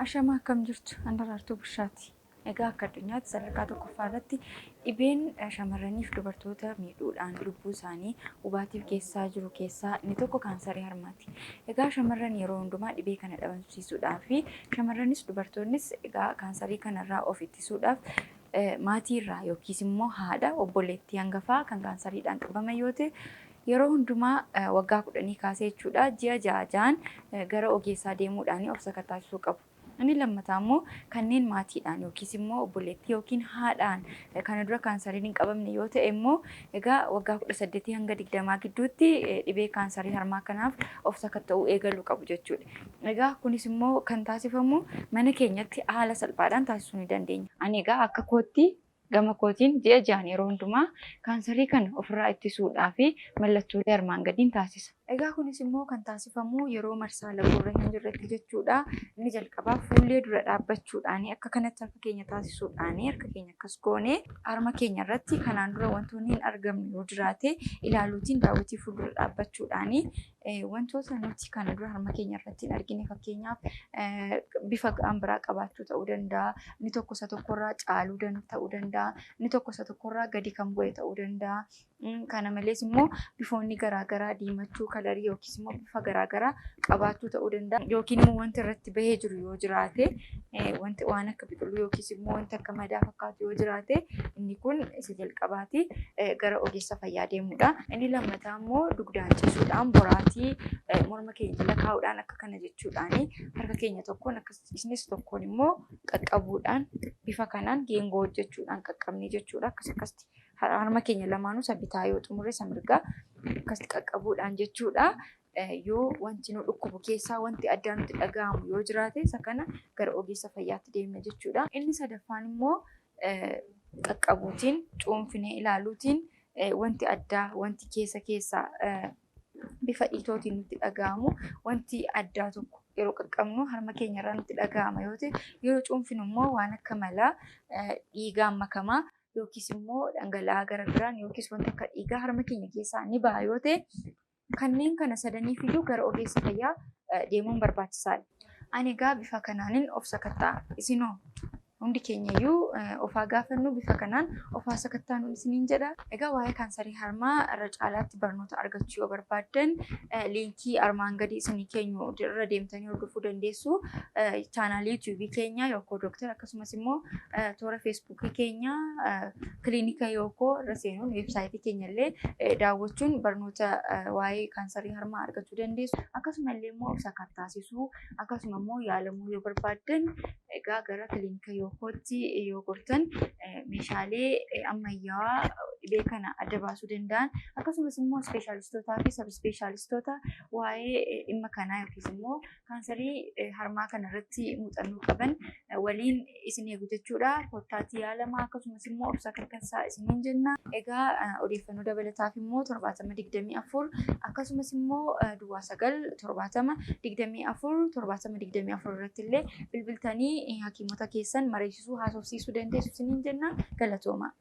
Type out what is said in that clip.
Ashamaa, akkam jirtu? Daraartuu Bushaati. Egaa akka addunyaatti sadarkaa tokkoffaa irratti dhibeen shamarraniif dubartoota miidhuudhaan lubbuu isaanii hubaatiif geessisaa jiru keessaa inni tokko kaansarii harmaati. Egaa shamarran yeroo hundumaa dhibee kana dhabamsiisuudhaa fi shamarranis dubartoonnis egaa kaansarii kanarraa of ittisuudhaaf maatiirraa yookiis immoo haadha, obboleettii hangafaa kan kaansariidhaan qabaman yoo ta'e, yeroo hundumaa waggaa 10 kaasee jechuudha, ji'a ja'a ja'an gara ogeessaa deemuudhaan of sakattaasisuu qabu. Inni lammataa immoo kanneen maatiidhaan yookiis immoo obboleettii yookiin haadhaan kana dura kaansariin hin qabamne yoo ta'e immoo, egaa waggaa 18 hanga 20 gidduutti dhibee kaansarii harmaa kanaaf of sakatta'uu eegaluu qabu jechuudha. Egaa kunis immoo kan taasifamu mana keenyatti haala salphaadhaan taasisuu ni dandeenya. Ani egaa akka kootti, gama kootiin, ji'a ja'an yeroo hundumaa kaansarii kana ofirraa ittisuudhaa fi mallattoolee armaan gadiin taasisa. Egaa kunis immoo kan taasifamu yeroo marsaa laguurra hin jirretti jechuudha. Inni jalqabaa fuullee dura dhaabbachuudhaan akka kanatti harka keenya taasisuudhaan, harka keenya akkas goonee, harma keenya irratti kanaan dura wantoonni hin argamne yoo jiraate ilaaluutiin, daawwitii fuuldura dhaabbachuudhaan, wantoota nuti kana dura harma keenya irratti hin argine, fakkeenyaaf bifa biraa qabaachuu ta'uu danda'a. Inni tokko isa tokkorraa caaluu ta'uu danda'a. Inni tokko isa tokkorraa gadi kan bu'e ta'uu danda'a. Kana malees immoo bifoonni garaagaraa diimachuu, colorii yookiis immoo bifa garaagaraa qabaachuu ta'uu danda'a. Yookiin immoo wanti irratti bahee jiru yoo jiraate, wanti waan akka biqiluu yookiis immoo wanti akka madaa fakkaatu yoo jiraate, inni kun isa jalqabaati. Gara ogeessa fayyaa deemuudha. Inni lammataa immoo dugdaan ciisuudhaan, boraatii morma keenya jala kaa'uudhaan, akka kana jechuudhaan, harka keenya tokkoon akkasumas tokkoon immoo qaqqabuudhaan, bifa kanaan geengoo hojjechuudhaan qaqqabnee jechuudha. Akkas akkasitti harma keenya lamaanuu, isa bitaa yoo xumurre isa mirgaa akkasitti qaqqabuudhaan jechuudha. Yoo wanti nu dhukkubu keessaa wanti addaa nutti dhaga'amu yoo jiraate, isa kana gara ogeessa fayyaatti deemna jechuudha. Inni sadaffaan immoo qaqqabuutiin, cuunfinee ilaaluutiin, wanti addaa, wanti keessa keessaa bifa dhiitootiin nutti dhaga'amu, wanti addaa tokko yeroo qaqqabnu harma keenyarraa nutti dhaga'ama yoo ta'e, yeroo cuunfinu immoo waan akka malaa dhiigaan makamaa yookiis immoo dhangala'aa gara biraan yookiis wanta akka dhiigaa harma keenya keessaa ni baha yoo ta'e, kanneen kana sadaniifiyyuu gara ogeessa fayyaa deemuun barbaachisaadha. Ani egaa bifa kanaanin of sakatta'a. Isinoo hundi keenyayyuu ofaa gaafannu, bifa kanaan ofaa sakattaanu isiniin jedha. Egaa waa'ee kaansarii harmaa irra caalaatti barnoota argachuu yoo barbaaddan, liinkii armaan gadii isinii keenyu irra deemtanii hordofuu dandeessu. Chaanaalii YouTubeii keenya Yookoo Dooktar, akkasumas immoo toora Facebookii keenya Kiliinika Yookoo irra seenuun, weebsaayitii keenya illee daawwachuun barnoota waa'ee kaansarii harmaa argachuu dandeessu. Akkasuma illee immoo of sakattaasisuu, akkasuma immoo yaalamuu yoo barbaaddan, egaa gara Kiliinika Yookootti yoo gortan, meeshaalee ammayyaawaa dhibee kana adda baasuu danda'an, akkasumas immoo ispeeshaalistootaa fi sub ispeeshaalistoota waa'ee dhimma kanaa yookiis immoo kaansarii harmaa kana irratti muuxannoo qaban waliin isin eegu jechuudha. Kottaatii yaalamaa, akkasumas immoo of sakatta'aa isiniin jenna. Egaa odeeffannoo dabalataaf immoo 7024, akkasumas immoo 09 70 24 70 24 irratti illee bilbiltanii hakiimota keessan mariisisuu, haasofsiisuu dandeessu isiniin jenna. Galatooma.